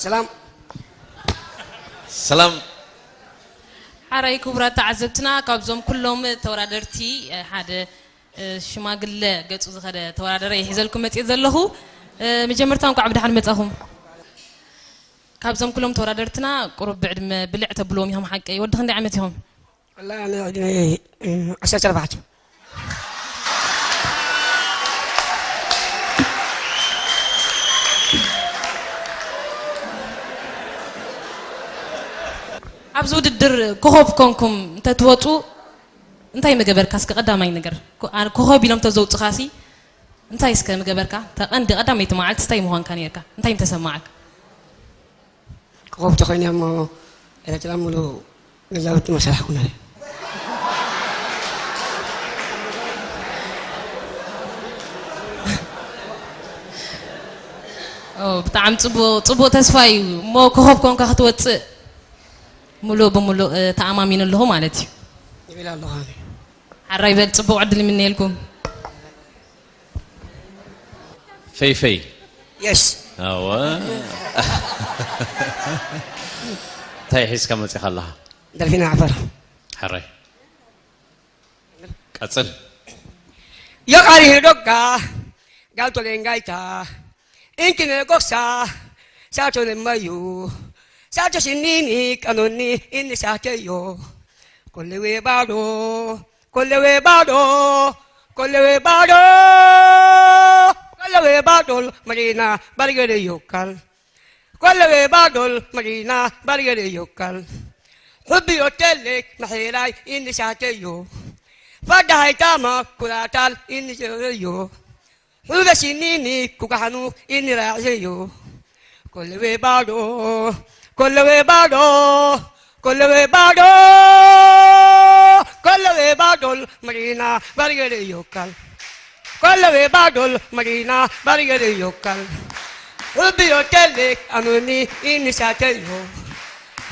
ሰላም። ሰላም። ሓራይ ክቡራት ተዓዘብትና፣ ካብዞም ኩሎም ተወዳደርቲ ሓደ ሽማግለ ገጹ ዝኸደ ተወዳደረ ይሕዘልኩም መጽእ ዘለኹ። መጀመርታ እንኳዕ ብድሓን መጻኹም። ካብዞም ኩሎም ተወዳደርትና ቁሩብ ብዕድመ ብልዕ ተብልዎም ኢኹም ሓቀይ። ወዲ ክንደይ ዓመት ኢኹም? ወላ ኣነ ዕድመይ ዓሰርተ ኣርባዕተ። ኣብዚ ውድድር ኮኾብ ኮንኩም እንተትወፁ እንታይ ምገበርካ? እስከ ቀዳማይ ነገር ኮ- ኣነ ኮኾብ ኢሎም ተዘውፅኻሲ እንታይ እስከ ምገበርካ? እታ ቀንዲ ቀዳመይቲ መዓልቲ እንታይ ምዃንካ ነርካ? እንታይ ምተሰማዓካ? ኮኾብ ተኾይነ እሞ ኤርትራ ሙሉ ገዛውቲ መሰራሕኩና። ብጣዕሚ ፅቡቅ ፅቡቅ ተስፋ እዩ እሞ ኮኸብ ኮንካ ክትወፅእ ሙሉእ ብሙሉእ ተኣማሚኑ ኣለኹ ማለት እዩ። ይብል ኣለኹ። ሓራይ በል ፅቡቅ ዕድል ይምነየልኩም። ፈይፈይ የስ ኣወ እንታይ ሒዝካ መፂኻ ኣለኻ ደርፊና ዓፈር ሕራይ ቀፅል የቃሪ ሄዶጋ ጋብቶ ሌንጋይታ እንኪነ ጎክሳ ሳቶ ነማዩ ሳቶ ሽኒኒ ቀኖኒ እንሳተዮ ኮለዌ ባዶ ኮለዌ ባዶ ኮለዌ ባዶ ኮለዌ ባዶል መዲና በርገደ ዮካል ኮለዌ ባዶል መዲና በርገደ ዮካል ሕቢ ዮቴሌክ መሒላይ እንሳተዮ ፈዳሃይታማ ኩላታል እንሰዮ ሕበ ሲኒኒ ኩካሕኑ እንራዕሰዮ ኮለዌ ባዶ ኮለዌ ባዶ ኮለዌ ባዶ ኮለዌ ባዶል መዲና በርገደ ዮካል ኮለዌ ባዶል መዲና በርገደ ዮካል ሕብዮ ቴሌክ ኣኑኒ ኢንሳተዮ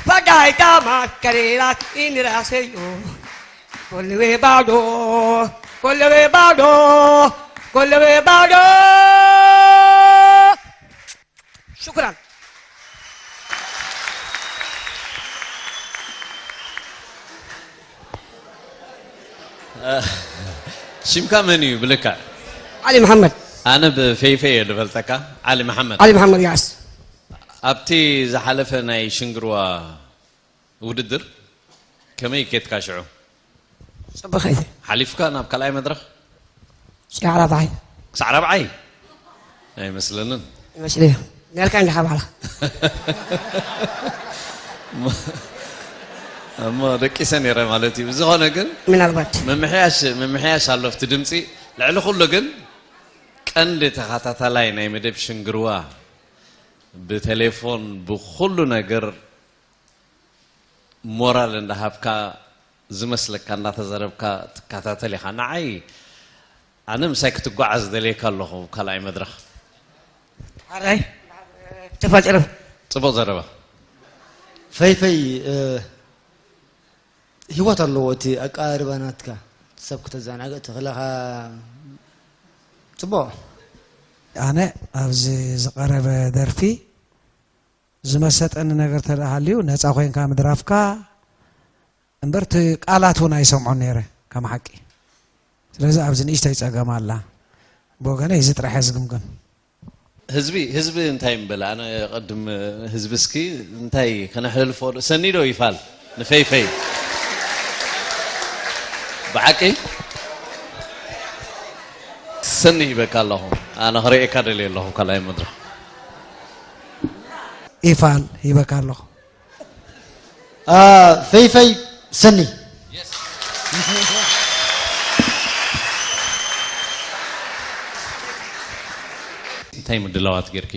ፈዳይታ ማከሬላት ኢንራሰዮ ኮለዌ ባዶ ኮለዌ ባዶ ኮለዌ ባዶ شكرا ሽምካ መን እዩ ብልክዕ? ዓሊ መሓመድ። ኣነ ብፌይፌ እየ ዝፈልጠካ። ዓሊ መሓመድ። ዓሊ መሓመድ ያስ። ኣብቲ ዝሓለፈ ናይ ሽንግርዋ ውድድር ከመይ ኬድካ ሽዑ? ጽቡቕ ከይደ። ሓሊፍካ ናብ ካልኣይ መድረኽ? ክሳዕ ራብዓይ። ክሳዕ ራብዓይ? ኣይመስለንን። ይመስለዮ። ነርካ እንዲኻ ባዕላ። እሞ ደቂሰ ነይረ ማለት እዩ። ብዝኾነ ግን ምናልባት ምምሕያሽ ምምሕያሽ ኣሎ ኣብቲ ድምፂ። ልዕሊ ኩሉ ግን ቀንዲ ተኸታታላይ ናይ መደብ ሽንግርዋ ብቴሌፎን ብኹሉ ነገር ሞራል እንዳሃብካ ዝመስለካ እንዳተዘረብካ ትከታተል ኢኻ። ንዓይ ኣነ ምሳይ ክትጓዓዝ ደልየካ ኣለኹ ካልኣይ መድረኽ። ሓራይ ተፋጨረም ጽቡቕ ዘረባ። ፈይፈይ ህይወት ኣለዎ እቲ ኣቀራርባ ናትካ ሰብ ክተዘናግዕ ትኽእለኻ ጽቡቕ። ኣነ ኣብዚ ዝቐረበ ደርፊ ዝመሰጠኒ ነገር ተደኣ ሃልዩ ነፃ ኮይንካ ምድራፍካ እምበር እቲ ቃላት እውን ኣይሰምዖን ነይረ ከም ሓቂ። ስለዚ ኣብዚ ንእሽተይ ፀገም ኣላ። ብወገነይ እዚ ጥራሕ እየ ዝግምግም። ህዝቢ ህዝቢ እንታይ ምበለ ኣነ ቅድም ህዝቢ እስኪ እንታይ ከነሕልልፎ ሰኒ ዶ ይፋል ንፈይፈይ ብሓቂ ሰኒ ይበካ ኣለኹ ኣነ ክርእየካ ደልየ ኣለኹ ካልኣይ መድረኽ ኢፋል ሂበካ ኣለኹ። ፈይፈይ ሰኒ እንታይ ምድላዋት ጌርኪ?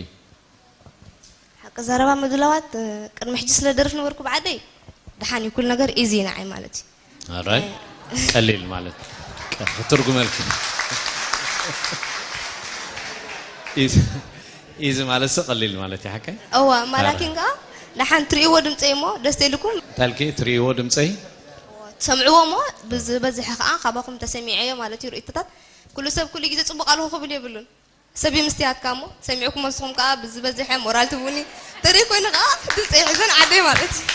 ሓቂ ዘረባ ምድላዋት ቅድሚ ሕጂ ስለ ደርፍ ነበርኩ ብዓደይ ደሓን እዩ ኩሉ ነገር ኢዚ ንዓይ ማለት እዩ። ኣራይ ቀሊል ማለት ክትርጉመልኪ ኢዚ ማለት ስ ቀሊል ማለት እዩ ሓቀይ? እዋ ማላኪን ከዓ ደሓን ትርእይዎ ድምፀይ እሞ ደስ ተይልኩም እንታልኪ ትርእይዎ ድምፀይ ትሰምዕዎ እሞ ብዝበዝሐ ከዓ ካባኹም ተሰሚዐዮ ማለት እዩ ርእይቶታት ኩሉ ሰብ ኩሉ ግዜ ፅቡቅ ኣለኹ ክብል የብሉን ሰብ እዩ ምስትያትካ እሞ፣ ሰሚዕኩም ንስኹም ከኣ ብዝበዝሐ ሞራል ትህቡኒ። ተሪር ኮይኑ ከኣ ድምፀይ ሒዘ ንዓደይ ማለት እዩ።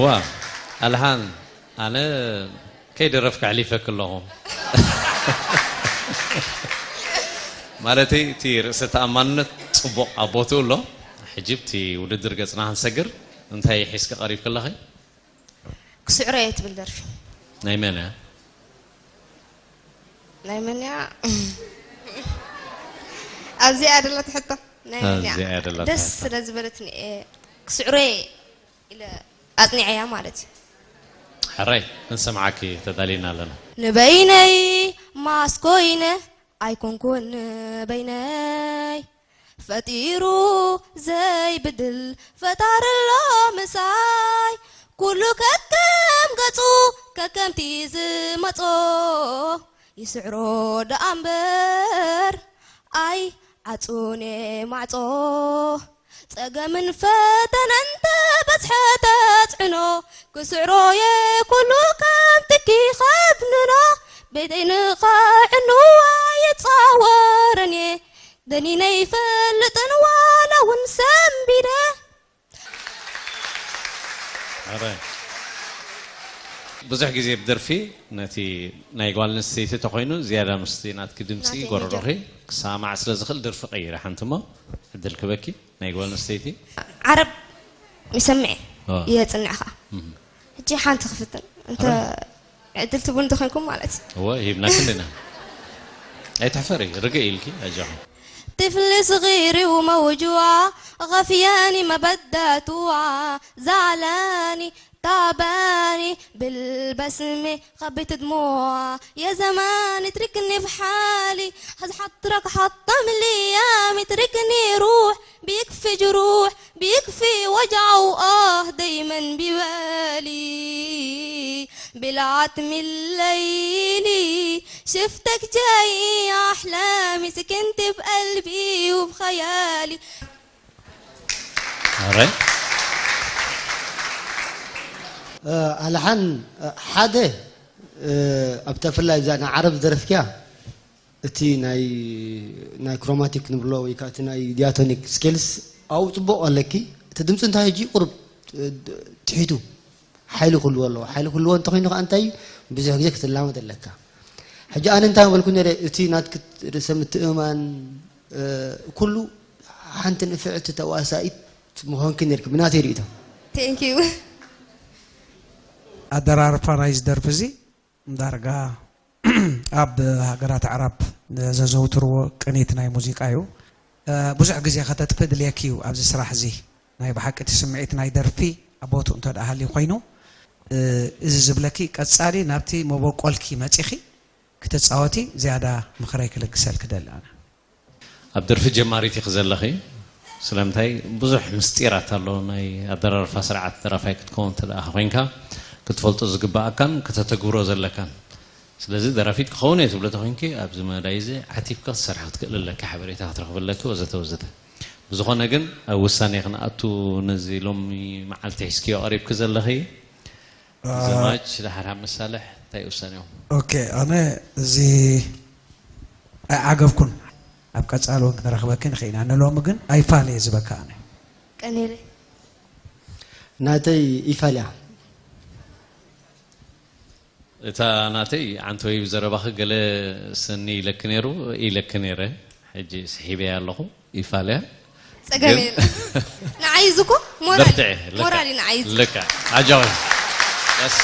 ዋ ኣልሓን ኣነ ከይደረፍኩ ኣሕሊፈኪ ኣለኹ። ማለተይ እቲ ርእሰ ተኣማንነት ጽቡቕ ኣብ ቦትኡ ኣሎ። ሕጂ ኣብቲ ውድድር ገጽና ክንሰግር እንታይ ሒዝኪ ቀሪብኪ ኣለኺ? ክስዕሮ እየ ትብል ደርፊ። ናይ መን እያ? ናይ መን እያ? ኣብዚኣ ደላ ትሕቶ ናይ መን እያ? ኣብዚኣ ደላ ደስ ትሕቶ። ስለ ዝበለትኒ እየ ክስዕሮ እየ ኢለ ኣጽኒዐያ ማለት እዩ። ሕራይ ክንሰምዓኪ ተዳሊና ኣለና። ንበይነይ ማስኮይነ ኣይኮንኩን ንበይነይ ፈጢሩ ዘይብድል ፈጣሪ ኣሎ ምሳይ ኩሉ ከከም ገጹ ከከምቲ ዝመጾ ይስዕሮ ደኣ እምበር ኣይ ዓጹኔ ማዕጾ ጸገምን ፈተነን ተበዝሐ ተጽዕኖ ክስዕሮየ ኩሉ ከም ትኪ ከብንኖ ቤተይ ንኸዕንዋ ይጻወረን እየ ደኒነ ይፈልጥን ዋላ እውን ሰንቢደ ኣረ ብዙሕ ግዜ ብደርፊ ነቲ ናይ ጓል ኣንስተይቲ ተኮይኑ ዝያዳ ምስቲ ናትኪ ድምፂ ናተይ ጎረሮኺ ሜጀር። ክሰማዕ ስለ ዝኽእል ደርፊ ቀይረ ሓንቲ እሞ ዕድል ክበኪ ናይ ጓል ኣንስተይቲ ዓረብ ይሰምዕ ኦ። የጽንዕኻ ሕጂ ሓንቲ ክፍትን እንተ ዕድል ትቡን ተኮንኩም ማለት እዩ እወ ሂብናኪ ኣለና ኣይትሕፈሪ ርግእ ኢልኪ ኣጆኺ طفل صغير وموجوع غفيان ما بدها توعى زعلاني تعباني بالبسمة خبيت دموع يا زمان اتركني بحالي هز حطرك حطم لي ايام اتركني روح بيكفي جروح بيكفي وجع وآه دايما ببالي بالعتم الليلي شفتك جاي يا أحلامي سكنت بقلبي وبخيالي ኣረ ኣልሓን ሓደ ኣብታ ፍላይ እዛ ንዓረብ ዝደረፍክያ እቲ ናይ ናይ ክሮማቲክ ንብሎ ወይ ከዓ እቲ ናይ ዲያቶኒክ ስኬልስ ኣብኡ ፅቡቕ ኣለኪ እቲ ድምፂ እንታይ ሕጂ ቁርብ ትሒቱ ሓይሊ ክህልዎ ኣለዎ ሓይሊ ክህልዎ እንተኮይኑ ከዓ እንታይ ብዙሕ ግዜ ክትላመድ ኣለካ ሕጂ ኣነ እንታይ በልኩ ነረ እቲ ናትክ ርእሰ ምትእማን ኩሉ ሓንቲ ንፍዕቲ ተዋሳኢት ምኾንኪ ነርኪ ብናተይ ርእቶ Thank you ኣደራርፋ ናይዚ ደርፊ እዚ ዳርጋ ኣብ ሃገራት ኣዕራብ ዘዘውትርዎ ቅኒት ናይ ሙዚቃ እዩ። ብዙሕ ግዜ ከተጥፊ ድልየኪ እዩ ኣብዚ ስራሕ እዚ ናይ ብሓቂ እቲ ስምዒት ናይ ደርፊ ኣብ ቦትኡ እንተ ደኣ ሃልዩ ኮይኑ እዚ ዝብለኪ ቀጻሊ ናብቲ መበቆልኪ መጺኺ ክትጻወቲ ዝያዳ ምኽረይ ክልግሰልኪ ደሊ ኣነ። ኣብ ደርፊ ጀማሪት ኢኺ ዘለኺ ስለምንታይ ብዙሕ ምስጢራት ኣሎ ናይ ኣደራርፋ ስርዓት ደራፋይ ክትከውን እንተ ደኣ ኮይንካ ክትፈልጦ ዝግብኣካን ከተተግብሮ ዘለካን ስለዚ ደራፊት ክኸውን እየ ትብሎ ተኮይንኪ ኣብዚ መዳይ እዚ ዓቲብካ ክትሰርሒ ክትክእል ኣለኪ ሓበሬታ ክትረኽቢ ኣለኪ ወዘተ ወዘተ ብዝኾነ ግን ኣብ ውሳኔ ክንኣቱ ነዚ ሎሚ መዓልቲ ሒዝክዮ ቀሪብኪ ዘለኺ ዘማች ደሓር መሳልሕ እንታይ ውሳኔኦም ኦኬ ኣነ እዚ ኣይዓገብኩን ኣብ ቀጻሊ እውን ክንረኽበኪ ንኽኢና ንሎሚ ግን ኣይፋል እየ ዝበካ ኣነ ቀኒለ ናተይ ይፋልያ እታ ናተይ ዓንተወይ ብዘረባኺ ገለ ሰኒ ኢለኪ ነይሩ ኢለኪ ነይረ ሕጂ ስሒበያ ኣለኹ ይፋልያ ጸገም የለ ንዓይ ዝኮ ሞራል ሞራል ንዓይ ልካ ኣጆኺ በስ